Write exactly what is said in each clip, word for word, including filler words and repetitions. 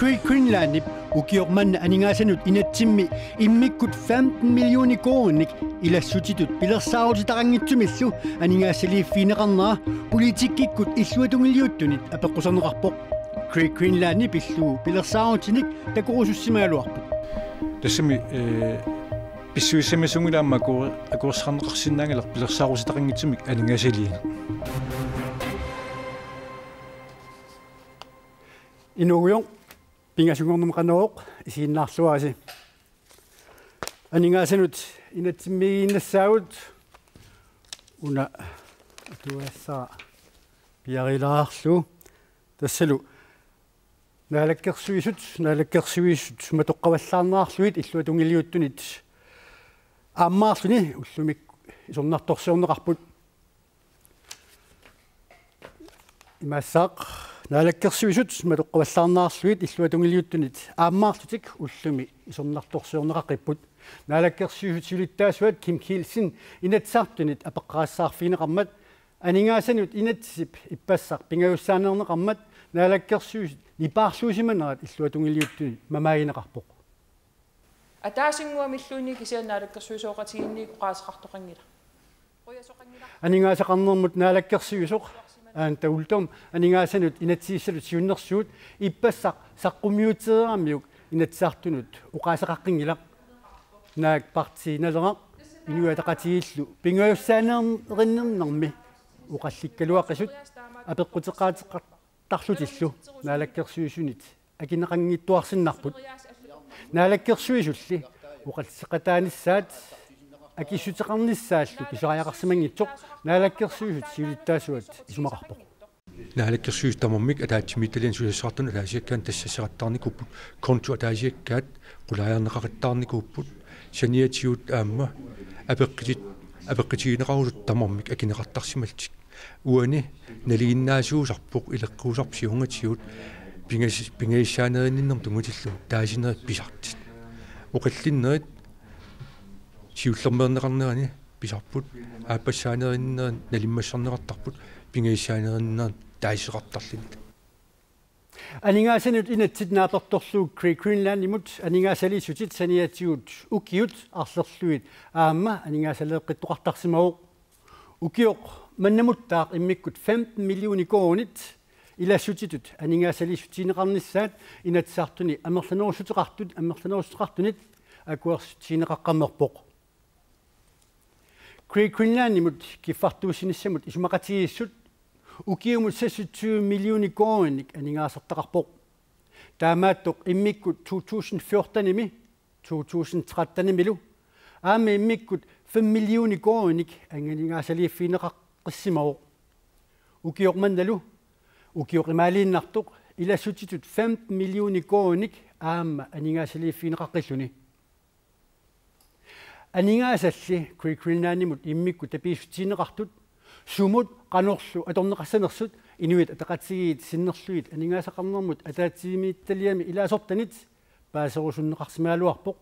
Great Greenlandip ukioq manna aningaasanut inatsimmi immikkut femten millioner koruuninik ilassutitut pilersaarutitaqanngitsumillu aningaasaliiffigineqarnera politikkikkut illuatungiliuttunit apeqquserneqarpoq. Great Greenlandi pillugu pilersaarutinik takorusussimagaluarput. Tassami, eh, pissusissamisunngilaq aamma aku-, akuersisarneqarsinnaanngilaq pilersaarutitaqanngitsumik aningaasaliineq. Inuugujoq, pingasunngornermi Qanorooq, isiginnaarluarisi. Aningaasanut inatsimmiiginnassaagut, una atugassara piarilaarlugu. Tassalu Naalakkersuisut, Naalakkersuisut matoqqavallaarnerarlugit illuatungiliuttunit aammaarluni ullumi isornartorsiorneqarput. Imaassaaq Naalakkersuisut matoqqavallaarnerarlugit illuatungiliuttunit aammaarlutik ullumi isornartorsiorneqaqqipput. Naalakkersuisut siulittaasuat Kim Kielsen Inatsisartunit apeqqarissaarfigineqarmat aningaasanut inatsisip ippassaq pingajussaaneerneqarmat Naalakkersuisut nipaarluusimanerat illuatungiliuttunit mamaagineqarpoq. Ataasinnguamilluunniit kisianni naalakkersuisooqatigiinniit oqaaseqartoqanngilaq. Aningaasaqarnermut naalakkersuisoq Anda Uldum aningaasanut inatsisissatut siunnersuut ippassaq saqqummiutereeramiuk Inatsisartunut oqaaseqaqqinngilaq. Naak Partii Naleraq Inuit Ataqatigiillu pingajussaaneerinninnermi oqallikkaluaqisut apeqquteqaateqartarlutillu Naalakkersuisunit akineqanngittuarsinnarput. Naalakkersuisulli oqaloqatigiinnissaat akissuteqarnissaallu pisariaqarsimanngitsoq Naalakkersuisut siulittaasuat isumaqarpoq. Naalakkersuisut tamarmik ataatsimiititaliami suliassaqartunut ataasiakkaanut tassassaqattaarnikuupput, konto ataasiakkaat qulaajarneqaqattaarnikuupput, saniatigut aamma apeqqutit-, apeqqutigineqarusut tamarmik akineqartarsimallutik. Uani nalinginnaasuusarpoq, ileqquusarpoq siornatigut pingas-, pingajussaaneerinninnermut tunngatillugu taasinerit pisartut. Oqallinnerit siullermeerneqarnerani pisarput, aappassaaneerinninnerit nalimmassarneqartarput, pingajussaaneerinninnerit taasisaqartarlugit. Aningaasanut inatsit naapertorlugu Great Greenlandimut aningaasaliissutit saniatigut ukiut arlerlugit aamma aningaasaleeqqittoqartarsimavoq. Ukioq mannamuttaaq immikkut femten millioner koruunit ilassutitut aningaasaliissutigineqarnissaat Inatsisartuni amerlanerussuteqartut, amerlanerussuteqartunit akuersissutigineqaqqammerpoq. Great Greenlandimut kiffartuussinissamut isumaqatigiissut ukiumut seksogtyve millioner koruuninik aningaasartaqarpoq. Taamaattoq immikkut to tusind fjortenimi, to tusind trettenimilu aamma immikkut fem millioner koruuninik aningaasaliiffigineqaqqissimavoq. Ukioq mannalu, ukioq imaaliinnartoq, ilassutitut femten millioner koruuninik aamma aningaasaliiffigineqaqqilluni. Aningaasalli Great Greenlandimut immikkut tapiissutigineqartut sumut qanorlu atorneqassanersut Inuit Ataqatigiit sinnerlugit aningaasaqarnermut ataatsimiititaliami ilaasortanit paaserusunneqarsimagaluarpoq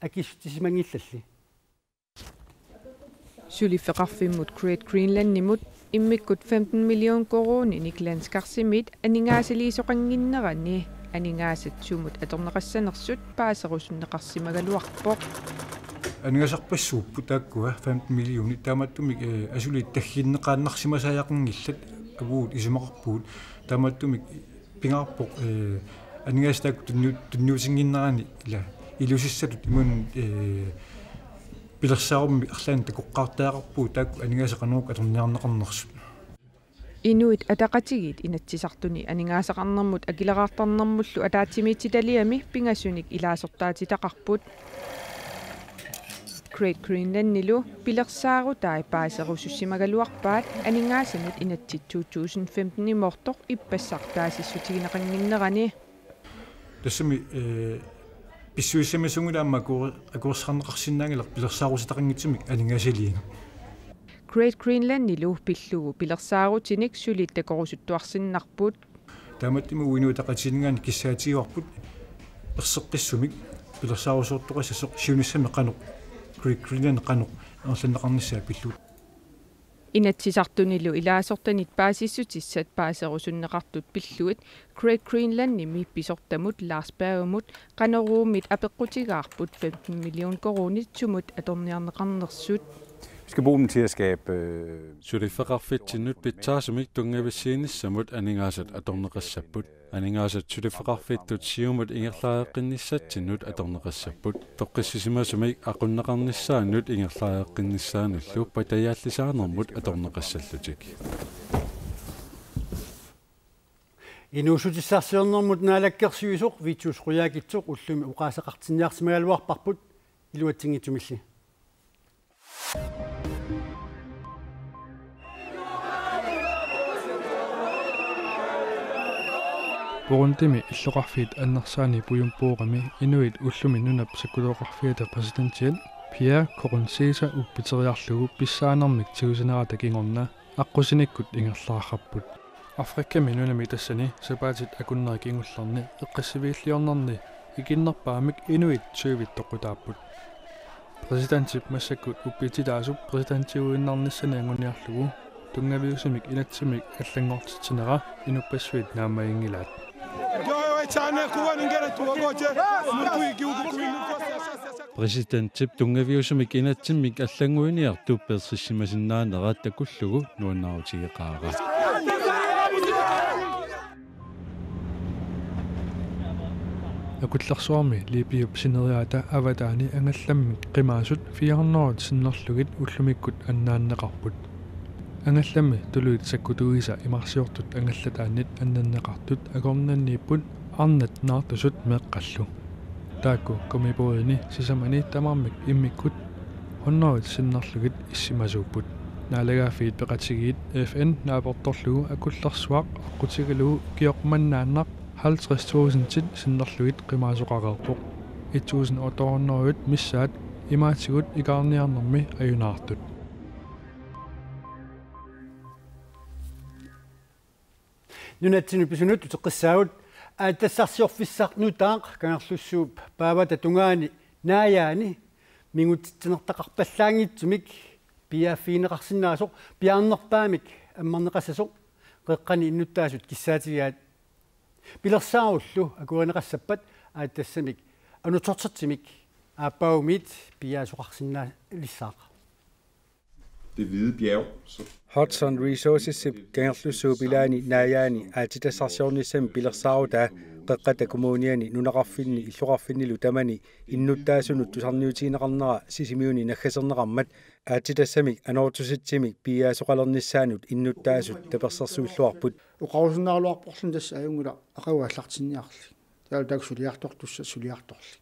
akissutisimanngillalli. Suliffeqarfimmut Great Greenlandimut immikkut femten million koruuninik Landskarsimit aningaasaliisoqannginnerani aningaasat sumut atorneqassanersut paaserusunneqarsimagaluarpoq. Aningaasarpassuupput taakkua femten millionit, taamaattumik, eh, asuli tagginneqaannarsimasariaqanngillat, avugut isumaqarpugut, taamaattumik pingaarpoq, eh, aningaasat taakku tunniu-, tunniutinnginneranni ila ilusissatut imaluunniit, eh, pilersaarummik arlaannik takoqqaartariaqarpugut taakku aningaasat qanoq atorniarneqarnersut. Inuit Ataqatigiit Inatsisartuni aningaasaqarnermut akileraartarnermullu ataatsimiititaliami pingasunik ilaasortaatitaqarput. Great Greenlandilu pilersaarutai paaserusussimagaluarpaat aningaasanut inatsit to tusind femtenimoortoq ippassaq taasissutigineqannginnerani. Tassami, eh, pissusissamisunngilaq aamma aku-, akuersisarneqarsinnaanngilaq pilersaarutitaqanngitsumik aningaasaliineq. Great Greenlandilu pillugu pilersaarutinik suli takorusuttuarsinnarput. Taamaattumik Inuit Ataqatigiinninngaanniit kissaatigaarput erseqqissumik pilersaarusiortoqassasoq siunissami qanoq Great Greenland qanoq amerlanneqarnissaa pillugu. Inatsisartunilu ilaasortanit paasissutissat paaserusunneqartut pillugit Great Greenlandimi pisortamut Lars Bergimut Qanoruumit apeqqutigaarput femten million koruunit sumut atorniarneqarnersut. Vi skal bruge dem til at skabe øh, Suliffeqarfitsinnut pitsaasumik tunngavissiinissamut aningaasat atorneqassapput. Aningaasat suliffeqarfittut siumut ingerlariaqqinnissatsinnut atorneqassapput. Toqqissisimasumik aqunneqarnissaannut ingerlariaqqinnissaanullu patajaallisaanermut atorneqassallutik. Inuussutissarsiornermut naalakkersuisoq Vittus Qujaukitsoq ullumi oqaaseqartinniarsimagaluarparput iluatsinngitsumilli. Burundimi illoqarfiit annersaanni Bujumburami inuit ullumi nunap sakkutooqarfiata præsidentiat Pierre Nkurunziza uppiteriarlugu pissaanermik tigusinerata kingorna aqqusinikkut ingerlaarrapput. Afrikami nunami tassani sapaatit akunneri kingullerni eqqissiviilliornerni ikinnerpaamik inuit tyvit toqutaapput. Præsidentip massakkut uppititaasup præsidentiuinnarnissani anguniarlugu tunngaviusumik inatsimik allanngortitsinera inuppassuit naammaginngilaat. Præsidentip tunngaviusumik inatsimmik allannguiniartup persissimasinnaanera takullugu nuannaarutigeqaara. Akullersuarmi Libyap sineriaata avataani angallammik qimaasut fire hundrede sinnerlugit ullumikkut annaanneqarput. Angallammi tuluit sakkutuisa imarsiortut angallataannit annanneqartut akornanniipput arnat naartusut meeqqallu. Taakku gummibådini sisamani tamarmik immikkut hundrede sinnerlugit issimasuupput. Naalagaaffiit Peqatigiit F N naapertorlugu akullersuaq aqqutigalugu ukioq manna aamma halvtreds tusindit sinnerlugit qimaasoqareerpoq. Et tusind otte hundrede missaat imaatigut ikaarniarnermi ajunaartut. Nunatsinnut pisunut uteqqissaagut. Aatsitassarsiorfissaq nutaaq Kangerlussuup paavata tungaani naajaani mingutsitsinertaqarpallaanngitsumik piaaffigineqarsinnaasoq piaarnerpaamik ammarneqassasoq qeqqani innuttaasut kissaatigaat pilersaarullu akuerineqassappat aatsitassamik anutsortitsimik aappaagumiit piaasoqarsinnaalissaaq. Det hvide bjerg. Så Hudson Resourcesip Kangerlussuup ilaani naajaani aatsitassarsiornissami pilersaarutaa Qeqqata Kommuniani nunaqarfinni illoqarfinnilu tamani innuttaasunut tusarniutigineqarnera Sisimiuni naggaserneqarmat aatsitassamik anortusitsimik piiaasoqalernissaanut innuttaasut tapersersuilluarput. Oqarusunnaraluarporluni tassa ajunngilaq aqagu aallartinniarli. Taava taakku suliartortussat suliartorlik.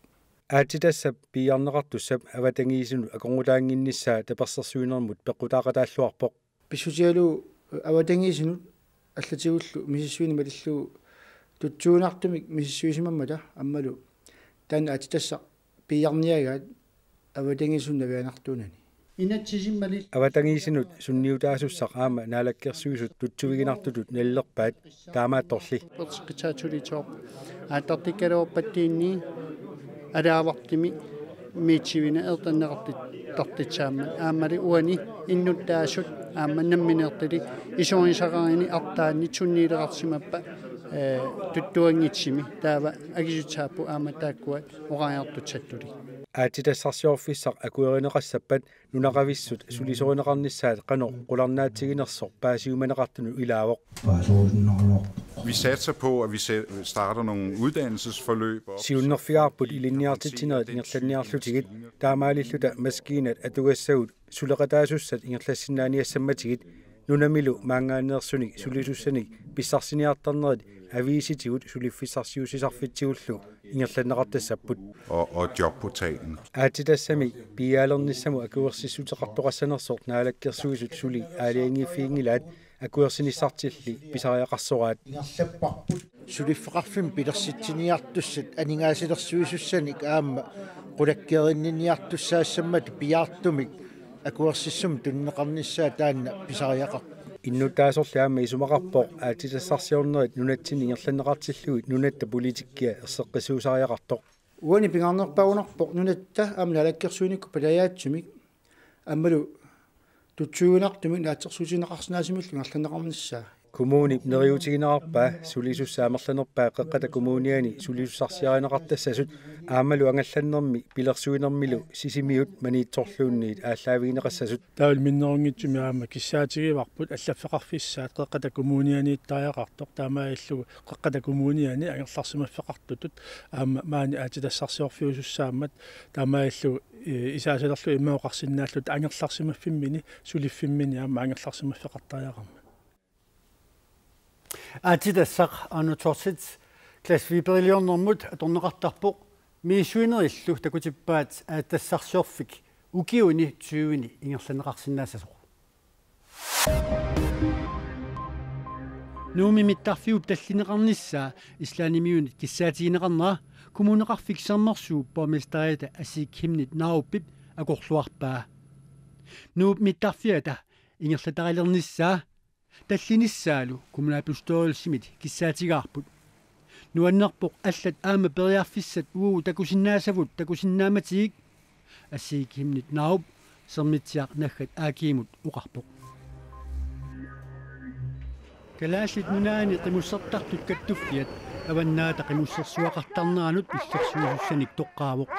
Aatsitassap piiarneqartussap avatangiisinut akornutaannginnissaa tapersersuinermut peqqutaaqataalluarpoq. Pissutigalugu avatangiisinut allatigullu misissuineq malillugu tutsuiginartumik misissuisimammata aammalu taanna aatsitassaq piiarniagaat avatangiisinut navianartuunani. Inatsisimalli Avatangiisinut sunniutaasussaq aamma Naalakkersuisut tutsuiginartutut nalilerpaat taamaattorli. Utertitaasulitsoq aattartikkaluarpattiinni alaavartumi miitsivini ertanneqartittartissaammat aammali uani innuttaasut aamma nammineertali isumagisaqarani artaanni sunniuteqarsimappat tuttuanngitsumi taava akisussaapput aamma taakkua oqariartussattuli. Aatsitassarsiorfissaq akuerineqassappat nunaqavissut sulisorineqarnissaat qanoq qularnaatsiginersoq paasiumaneqartunut ilaavoq. Vi satser på, at vi starter nogle uddannelsesforløb. Siunnerfigaarput ilinniartitsinerit ingerlanniarlutigit taamaalilluta maskiinat atugassagut suleqataasussat ingerlassinnaaniassammatigit nunamilu maanngaanneersunik sulisussanik pissarsiniartarnerit aviisitigut suliffissarsiuussisarfitsigullu ingerlanneqartassapput. Og, og jobportalen. Aatsitassamik piiaalernissamut akuersissuteqartoqassanersoq Naalakkersuisut suli aalajangiiffiginngilaat akuersinissartilli pisariaqarsoraat. Suliffeqarfimmik pilersitsiniartussat aningaasaliisuussanik aamma qulakkeerinninniartussaassammata piaartumik akuersissummik tunineqarnissaa taanna pisariaqarpoq. Innuttaasorli aamma isumaqarpoq aatsitassarsiornerit nunatsinni ingerlanneqartillugit nunatta politikkia erseqqissuusariaqartoq. Uani pingaarnerpaagunarpoq nunatta aamma naalakkersuinikkut patajaatsumik aammalu tutsuiginartumik naatsorsuutigineqarsinnaasumillu ingerlanneqarnissaa. Kommunip neriuutigineqarpaa sulisussaa amerlanerpaat Qeqqata Kommuniani sulisussarsiarineqartassasut aammalu angallannermi pilersuinermilu Sisimiut Maniitsorluunniit aallaavigineqassasut. Taavalu minnerunngitsumik aamma kissaatigivarput allaffeqarfissaat Qeqqata Kommunianiittariaqartoq, taamaalillugu Qeqqata Kommuniani angerlarsimaffeqartutut aamma maani aatsitassarsiorfiusussaammat, taamaalillugu, eh, isaasalerlu immaqa oqarsinnaalluta angerlarsimaffimmini suliffimmini aamma angerlarsimaffeqartariaqarmat. Aatsitassaq Anorthosit glasfiberiliornermut atorneqartarpoq, misissuinerillu takutippaat aatsitassarsiorfik ukiuni tyveni ingerlanneqarsinnaassasoq. Nuummi mittarfiup tallineqarnissaa Islandimiunit kissaatigineqarnera Kommuneqarfik Sermersuup borgmesterip Asii Chemnitz Narupip akorluarpaa. Nuup mittarfiata ingerlatarilernissaa tallinissaalu kommunalbestyrelsimit kissaatigaarput. Nuannerpoq allat aamma periarfissat uagut takusinnaasavut takusinnaammatigik, Asii Chemnitz Narup Sermitsiaq naggat A G-mut oqarpoq. Kalaallit Nunaanni qimussertartut kattuffiat Avannaata Qimussersuaqartarneranut illersuisussanik toqqaavoq.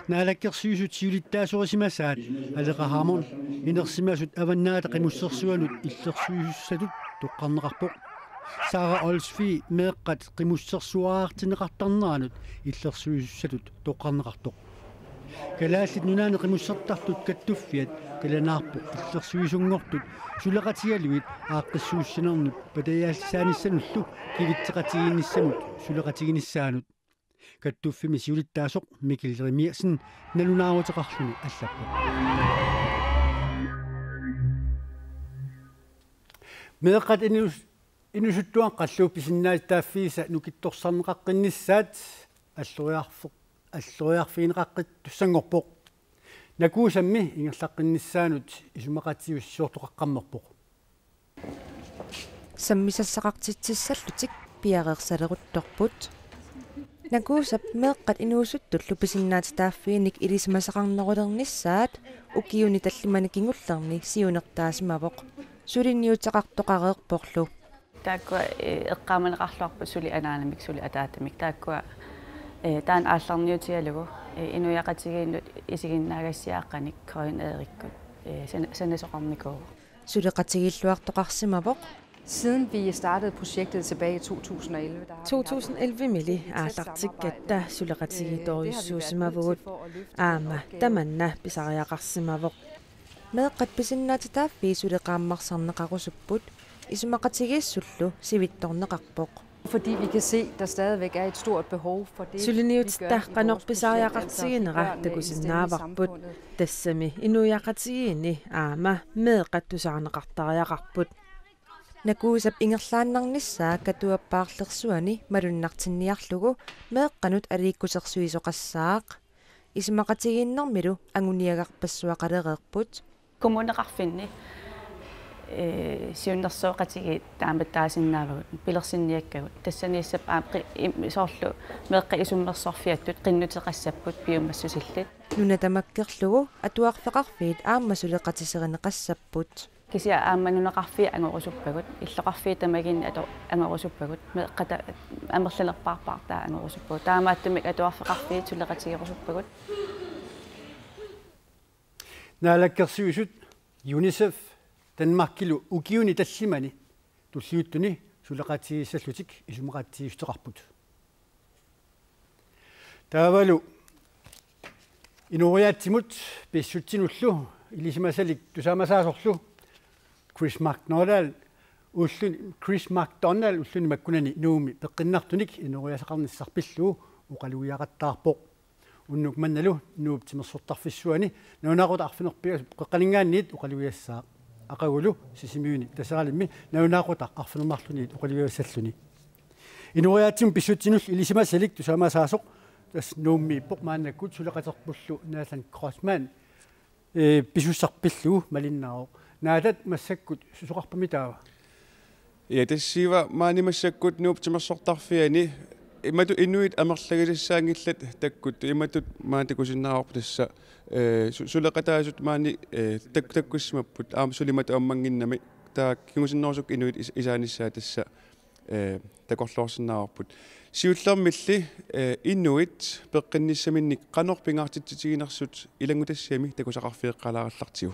Naalakkersuisut siulittaasorisimasaat Aleqa Hammond inersimasut Avannaata Qimussersuanut illersuisussatut toqqarneqarpoq. Sara Olsvig meeqqat qimussersuartinneqartarneranut illersuisussatut toqqarneqartoq. Kalaallit Nunaanni qimussertartut kattuffiat kalanaarpoq illersuisunngortut suleqatigalugit aaqqissuussinernut patajaallisaanissanullu kivitseqatigiinnissamut suleqatiginissaanut. Kattuffimmi siulittaasoq Mikkel Jeremiassen nalunaaruteqarluni allappoq. Meeqqat inus-, inusuttuaqqallu pisinnaatitaaffiisa nukittorsarneqaqqinnissaat alloriarfe-, alloriarfigineqaqqittussanngorpoq. Nakuusammi ingerlaqqinnissaanut isumaqatigiissiortoqaqqammerpoq. Sammisassaqartitsissallutik piareersaleruttorput. Nakuusap meeqqat inuusuttullu pisinnaatitaaffiinik ilisimasaqarnerulernissaat ukiuni tallimani kingullerni siunertaasimavoq. Suliniuteqartoqareerporlu. Taakkua, eh, eqqaamaneqarluarput suli anaanamik, suli ataatamik. Taakkua, eh, taanna aallarniutigalugu, eh, inuiaqatigiinnut isiginnaagassiaaqqanik Karin Erikkut, eh, sana-, sanasoqarnikuuvoq. Suleqatigiilluartoqarsimavoq. Siden vi startede projektet tilbage i to tusind og elleve, der har vi haft to tusind elleve-mili et tæt aallartikkatta samarbejde. Suleqatigiittorujussuusimavugut, øh, det har vi været nødt til for at løfte den aamma opgave. Tamanna pisariaqarsimavoq. Meeqqat pisinnaatitaaffii suli qaammarsarneqarusupput, isumaqatigiissullu sivitsorneqarpoq. Fordi vi kan se, der stadigvæk er et stort behov for det, vi gør i vores projekter, som altså hjælper børnene ind i samfundet. Suliniutittarpanoq pisariaqartiginera takusinnaavarput. Tassami inuiaqatigiinni aamma meeqqat tusarneqartariaqarput. Nakuusap ingerlaannarnissaa Katuap paarlersuani malunnartinniarlugu meeqqanut aliikkusersuisoqassaaq. Isumaqatigiinnermilu anguniagarpassuaqalereerput. Kommuneqarfinni, eh, siunnersuuqatigiit taamattaasinnaavagut, pilersinniakkagut. Tassaniissap aamma qi-, im-, soorlu meeqqat isummersorfiattut qinnuteqassapput piumassusillit. Nuna tamakkerlugu atuarfeqarfiit aamma suleqatiserineqassapput. Kisianni aamma nunaqarfiit angorusuppagut, illoqarfiit tamaginni ato-, angorusuppagut, meeqqata amerlanerpaarpaartaat angorusuppagut. Taamaattumik atuarfeqarfiit suleqatigerusuppagut. Naalakkersuisut UNICEF Danmarkilu ukiuni tallimani tulliuttuni suleqatigiissallutik isumaqatigiissuteqarput. Taavalu inooriaatsimut pissutsinullu ilisimasalik tusaamasaasorlu Chris MacDonald ulluni, Chris MacDonald ulluni makkunani Nuummi peqqinnartunik inooriaaseqarnissaq pillugu oqalugiaqattaarpoq. Unnuk mannalu Nuup timersortarfissuani nalunaaqutaq arfineq-pingasut qeqqaninngaanniit oqalugigassaaq. Aqagulu Sisimiuni Taseralimmi nalunaaqutaq arfineq-marluniit oqalugigassalluni. Inooriaatsimut pissutsinullu ilisimasalik tusaamasaasoq tassa Nuummiippoq, maannakkut suleqaterpullu Nathan Kreutzmann, eh, pisussaq pillugu malinnaavoq. Nathan, massakkut susoqarpami taava? Ja, tassa Siiva, maani massakkut Nuup timersortarfiani Imatut inuit amerlagisassaanngillat takkut, imatut maani takusinnaavarput tassa, eh, su-, suleqataasut maani, eh, tak-, takkussimapput, aamma suli imatut ammannginnami, taava kingusinnerusukkut inuit is-, isaanissaat tassa, eh, takorloorsinnaavarput. Siullermilli, eh, inuit peqqinnissaminnik qanoq pingaartitsitiginersut ilanngutassiami takusaqarfigeqqaalaarallartigu.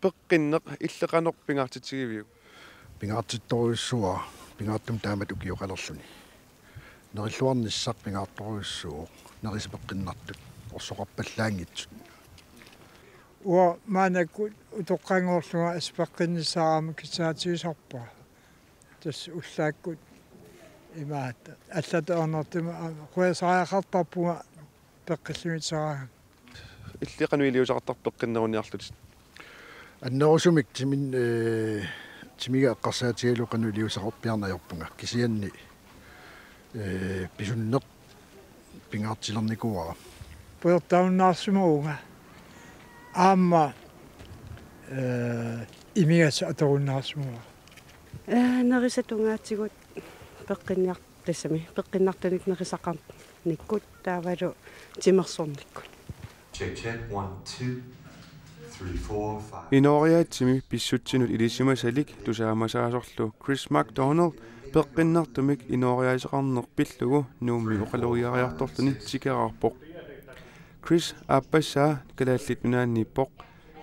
Peqqinneq illit qanoq pingaartitsigiviuk? Pingaartittorujussuuara, pingaartumik taamatut ukioqalerluni. Nerilluarnissaq pingaartorujussuuvoq, nerisat peqqinnartut, orsoqarpallaanngitsut. Uanga maannakkut utoqqanngorlunga assut peqqinnissara aamma kissaatigisarpara. Tassa ullaakkut imaattoq. Allatut ajornartumik aamma qujassariaqartarpunga peqqilluinngitsooraagamik. Illit qanoq iliuuseqartarpit peqqinneruniarlutit? Annerusumik timin-, eh, timiga eqqarsaatigalugu qanoq iliuuseqarpiarneq ajorpunga. Kisianni, eh, pisunneq pingaartilernikuuara. Pujortarunnaarsimavunga. Aamma, eh, imigassaq atorunnaarsimavara. Eh, nerisat tungaatigut peqqinniar-, tassami, peqqinnartunik nerisaqarnikkut taavalu timersornikkut. Check, check, one, two, three, four, five. Inooriaatsimi pissutsinut ilisimasalik tusaamasaasorlu Chris MacDonald peqqinnartumik inooriaaseqarneq pillugu Nuummi oqalugiariartorluni tikeraarpoq. Chris aappassaa Kalaallit Nunaanniippoq,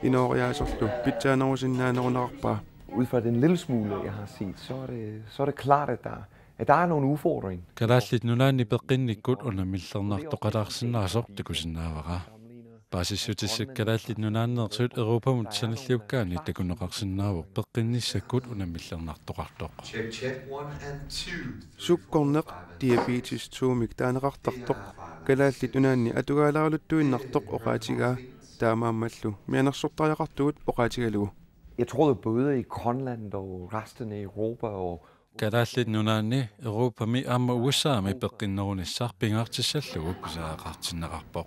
inooriaaserlu pitsaanerusinnaanerunerarpaa. Ud fra den lille smule, jeg har set, så er det, så er det klart, at der, at der er nogle udfordringer. Kalaallit Nunaanni peqqinnikkut unammillernartoqalaarsinnaasoq takusinnaavara. Paasissutissat Kalaallit Nunaanneersut Europamut sanilliukkaanni takuneqarsinnaavoq peqqinnissakkut unammillernartoqartoq. Check, check, one and two. Sukkorneq diabetes to-mik taaneqartartoq Kalaallit Nunaanni atugaalaraluttuinnartoq oqaatigaa, taamaammallu mianersortariaqartugut oqaatigalugu. Jeg tror, at både i Grønland og resten af Europa og Kalaallit Nunaanni, Europami aamma U S A-mi peqqinnerunissaq pingaartissallugu pisariaqartinneqarpoq.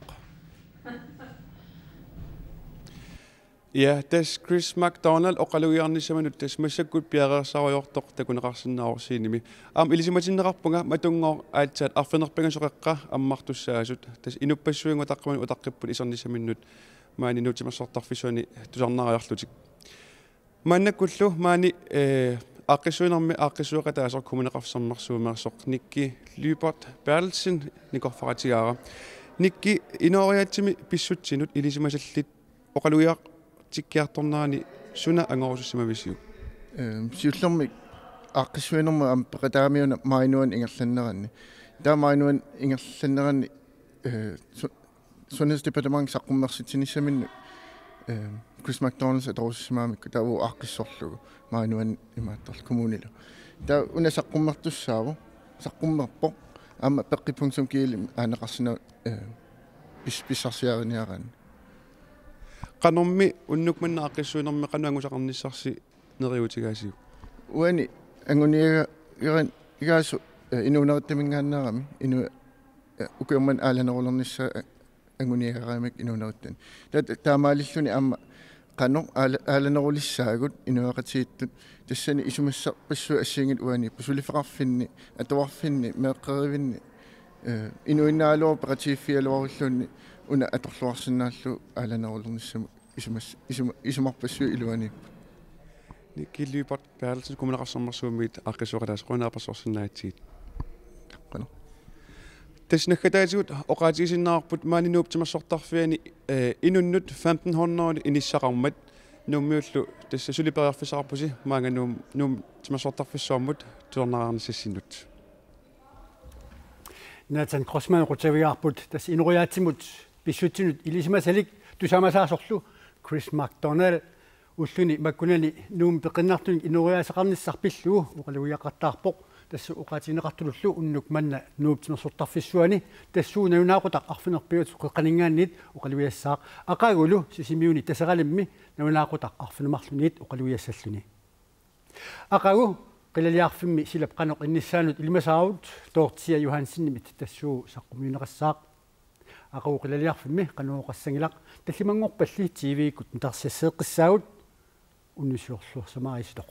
Ja, tassa Chris MacDonald oqalugiarnissaminut tassa massakkut piareersaarujoortoq takuneqarsinnaavoq scenemi. Aamma ilisimatinneqarpunga matunngooq aatsaat arfineq-pingasut qeqqa ammartussaasut. Tassa inuppassuit utaqqimanut utaqqipput isernissaminnut maani Nuup Timersortarfissuani tusarnaariarlutik. Maannakkullu maani, eh, aaqqissuinermi aaqqissueqataasoq Kommuneqarfik Sermersuumeersoq Nikki Lyberth Berthelsen nikorfaqatigaara. Nikki, inooriaatsimi pissutsinut ilisimasallit oqalugiartikkiartornerani suna angorusussimavisiuk? Ehm, siullermik aaqqissuinermut aamma peqataamiuna Maanuan ingerlanneranni. Taava Maanuan ingerlanneranni, eh, su-, Sundhedsdepartementet saqqummersitsinissaminnut, eh, Chris MacDonald atorusussimagamikkit taava aaqqissorlugu Maanuan imaattorlu kommunilu. Taava una saqqummertussaavoq, saqqummerpoq, aamma peqqi punktum gl-imi aaneqarsinnaavoq, eh, pis-, pissarsiariniaraanni. Qanormi unnuk manna aaqqissuinermi qanoq angusaqarnissarsi neriuutigaasiuk? Uani anguniaga-, iran-, igaasu, eh, inuunerittaminngaanneerami, inu-, eh, ukioq manna aalanerulernissaa, eh, anguniagarigamikku inuunerittani. Ta-, ta-, taamaalilluni aamma qanoq aala-, aalanerulissaagut inuiaqatigiittut, tassani isumassarpassuit assigiinngitsut uaniipput, suliffeqarfinni, atuarfinni, meeqqerivinni, eh, inuinnaagaluarutta peqatigiiffigigaluaruilluunniit una atorluarsinnaallugu aalanerulernissamut isumas-, isuma-, isumarpassuit iluaniipput. Nikki Lyberth Berthelsen, Kommuneqarfik Sermersuumiit aaqqissueqataasoq, qujanaq apersorsinnaagatsigu. Qujanaq. Tassa naggataatigut oqaatigisinnaavarput maani Nuup Timersortarfiani, eh, inunnut femten hundrede inissaqarmat, Nuummiullu tassa suli periarfissaqarpusi maanga Nuum-, Nuup Timersortarfissuarmut tusarnaariarnissassinnut. Nathan Grossmann qutsavigaarput, tassa inooriaatsimut pissutsinut ilisimasalik tusaamasaasorlu Chris MacDonald ulluni makkunani Nuummi peqqinnartunik inooriaaseqarnissaq pillugu oqalugiaqattaarpoq. Tassa oqaatigineqartulullu unnuk manna Nuup Timersortarfissuani tassuuna nalunaaqutaq arfineq-pingasut qeqqaninngaanniit oqalugiassaaq, aqagulu Sisimiuni Taseralimmi nalunaaqutaq arfineq-marlunniit oqalugiassalluni. Aqagu qilaliarfimmi silap qanoq innissaanut ilimasaarut Dorthea Johansenimit tassuuna saqqummiunneqassaaq. Aqagu qilaliarfimmi qanoq oqassanngilaq, tallimanngorpalli T V-kkut nutarsisseeqqissaagut, unnussiorluarsimaarissitoq.